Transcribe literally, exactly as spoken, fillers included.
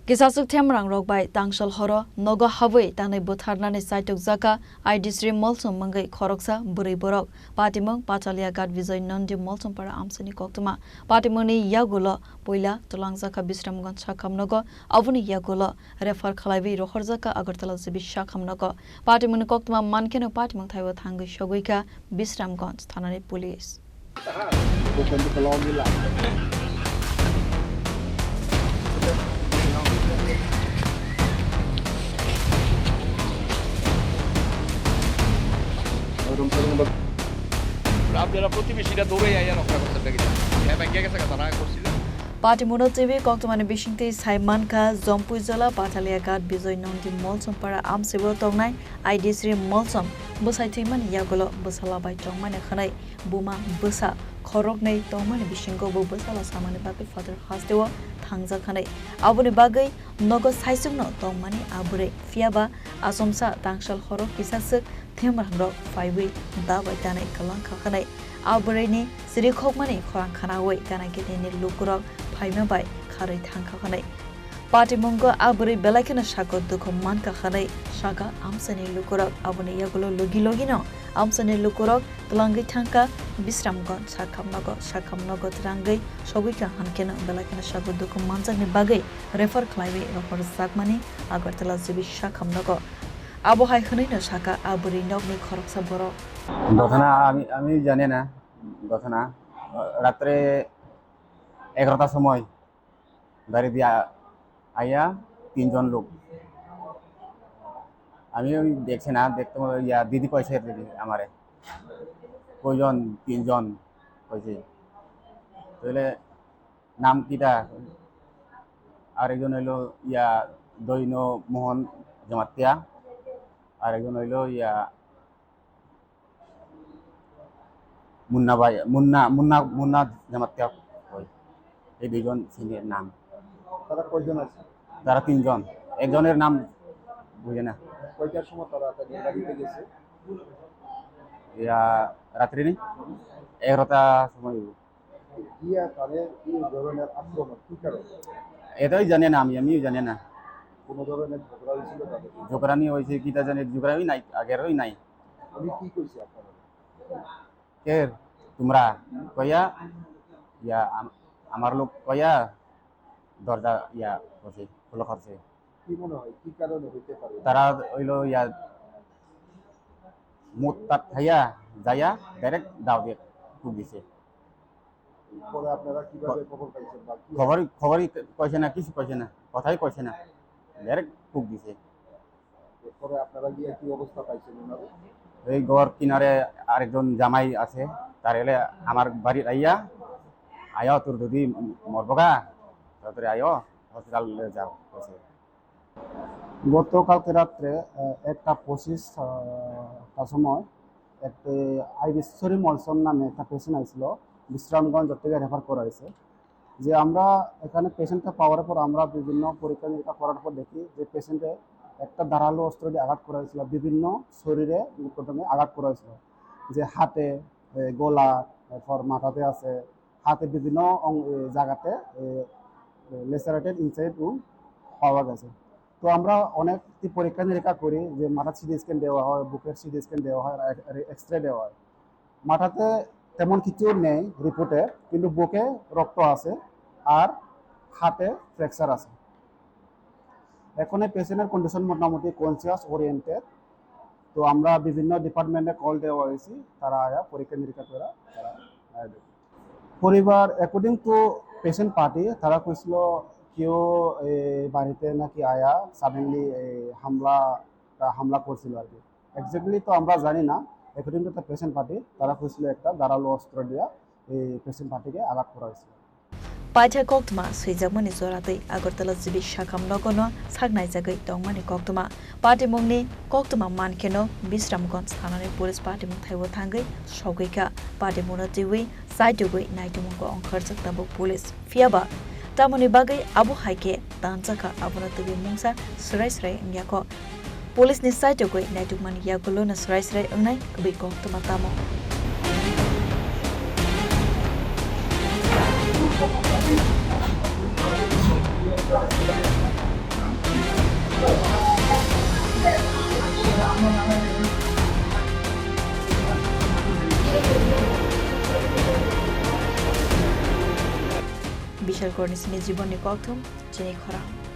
Kisaswk themrangrok bai tangsal horo nogo habwi tanwi butharnani chaitokjakha I D C Molsom wngwi khoroksa bwrwi borok. Patimung Pataliaghat Bijoy Nondi Molsompara amchaini koktwma. Patimungni yagulo puila twlangjakha Bisramganj sakhamnogo, aboni yagulo refer khlaiwi rohorjakha Agartala G B sakhamnogo. Patimungni koktwma mankheno patimung thaibo thangwi sogwikha Bisramganj thanani police. আপনারা প্রতিবেশীরা দৌড়ে আইয়া রক্ষা করতে দেখি। হ্যাঁ, ব্যাংকে গেছে, তারা করছিল। Patimungno twiwi koktwmani bisingtwi sai mankha, Jompuijala Pataliaghat Bijoy Nondi Molsompara amchaibo tongnai I D C Molsom bwsai thwimani yagulo bwsala bai tongmani khwnwi buma bwsa khoroknwi tongmani bisingo bo bwsala samani bagwi phatar hasteo thangjak hwnwi. Aboni bagwi nogo saichungno tongmani a bwrwi, phiyaba achomsa tangsal horo kisaswk themrangrok phaiwi dabai tanwi kwlangkha hwnwi a bwrwini chirikhokmani khorang khnaui gana ginini lukurok phaima bai kharwi thangkha hwnwi. Patimungo a bwrwi belai kheno sago dukhu mankha hwnwi sakha amchaini lukurok. Aboni yagulo logi logino amchaini lukurok twlangwi thangkha Bisramganj sakhamnogo. Sakhamnogo twlangwi sogwikha hwnkheno belai kheno sago dukhu manjakni bagwi refer khlaiwi rohorjakmani Agartala G B sakhamnogo. Abo hai hwnwino sakha a bwrwi nokni khoroksa borok. ঘটনা আমি আমি জানি না, ঘটনা রাত্রে এগারোটার সময় গাড়ি দিয়ে আ- আইয়া তিনজন লোক, আমি ওই দেখছি না, দেখতে মনে হয় ইয়া দিদি কইছে আর কি আমারে, কয়জন? তিনজন কইছে। তাহলে নাম কিটা? আরেকজন হইলো ইয়া দৈন মোহন জমাতিয়া, আরেকজন হইলো ইয়া মুন্না ভাই, মুন্না, মুন্না, মুন্না জমাতিয়া কই। এই দুইজন সিনিয়র নাম। তারা কয়জন আছে? তারা তিনজন। একজনের নাম বুঝে না। কয়টার সময় তারা তাদের বাড়িতে গেছে? ইয়া, রাত্রি নেই? এগারোটা সময় হইব। গিয়া তাদের এই ধরনের আক্রমণ কি কারণে? এটাই জানি না আমি, আমিও জানি না। কোনো ধরনের ঝগড়া হয়েছিল তাদের? ঝগড়া নিয়ে হয়েছে, কিতা জানি, ঝগড়াই নাই, আগেরই নাই। উনি কি কইছে আপনারা? কে? তোমরা? কইয়া, ইয়া, আম-, আমার লোক কইয়া দরজা, ইয়া, করছে, খোলা করছে। কি মনে হয়, কি কারণে হইতে পারে? তারা হইলো, ইয়া, মুত তাত খাইয়া, যাইয়া, ডাইরেক্ট দাও দিয়ে ফুক দিছে। পরে আপনারা কিভাবে খবর পাইছেন বা কি? খবরই, খবরই কইছে না, কিছু কইছে না, কথাই কইছে না, ডাইরেক্ট ফুক দিছে। এরপরে আপনারা গিয়ে কি অবস্থা পাইছেন ওনার? এই ঘর কিনারে আরেকজন জামাই আছে, তার এলে আমার বাড়ির আইয়া, আয়া তোর যদি মরবগা, তাড়াতাড়ি আয়ো, হসপিটালে যাও, কইছে। গতকালকে রাত্রে, আহ, একটা পঁচিশ, আহ, তার সময় একটা আইবিসি মলসম নামে একটা পেশেন্ট আইছিল, বিশ্রামগঞ্জ থেকে রেফার করা হয়েছে। যে আমরা এখানে পেশেন্টটা পাওয়ার পর আমরা বিভিন্ন পরীক্ষা নিরীক্ষা করার পর দেখি যে পেশেন্টে একটা ধারালো অস্ত্র দিয়ে আঘাত করা হয়েছিল, বিভিন্ন শরীরে প্রথমে আঘাত করা হয়েছিল, যে হাতে, এ, গলা, এরপর মাথাতে আছে, হাতে বিভিন্ন অং-, এ, জায়গাতে, এ, এ, লেসারেটেড ইনসাইড উন্ড পাওয়া গেছে। তো আমরা অনেক পরীক্ষা নিরীক্ষা করি, যে মাথার সিটি স্ক্যান দেওয়া হয়, বুকের সিটি স্ক্যান দেওয়া হয়, আর এক্স-, এক্সরে দেওয়া হয়। মাথাতে তেমন কিছু নেই রিপোর্টে, কিন্তু বুকে রক্ত আছে আর হাতে ফ্র্যাকচার আছে। এখন এই পেশেন্টের কন্ডিশন মোটামুটি কনসিয়াস ওরিয়েন্টেড। তো আমরা বিভিন্ন ডিপার্টমেন্টে কল দেওয়া হয়েছি, তারা আয়া পরীক্ষা নিরীক্ষা করে তারা আয়া দেখবে। পরিবার, অ্যাকর্ডিং টু পেশেন্ট পার্টি, তারা কইছিল কেউ এই বাড়িতে নাকি আয়া সাডেনলি এই হামলা, তা হামলা করছিল আর কি। এক্স্যাক্টলি তো আমরা জানি না। According to the patient party, তারা কইছিল একটা ধারালো অস্ত্র দিয়া এই পেশেন্ট পার্টিকে আঘাত করা হয়েছিল। Paithak koktwma swijakmani joratwi Agartala G B sakhamnogono saknaijagwi tongmani koktwma. Patimungni koktwma mankheno Bisramganj thanani police patimung thaibo thangwi sogwikha. Patimungno twiwi chaitugwi naitugmungo ongkharjak tabuk police. Phiyaba tamoni bagwi abo hai khe tanjakha, abono twiwi mungsa swrai swrai wngyakho. Police ni chaitugwi naitukmani yagulono swrai swrai wngnai kwbwi koktwma tamo. Bishal Korni simi Jibon ni Kokthum, chini khorang.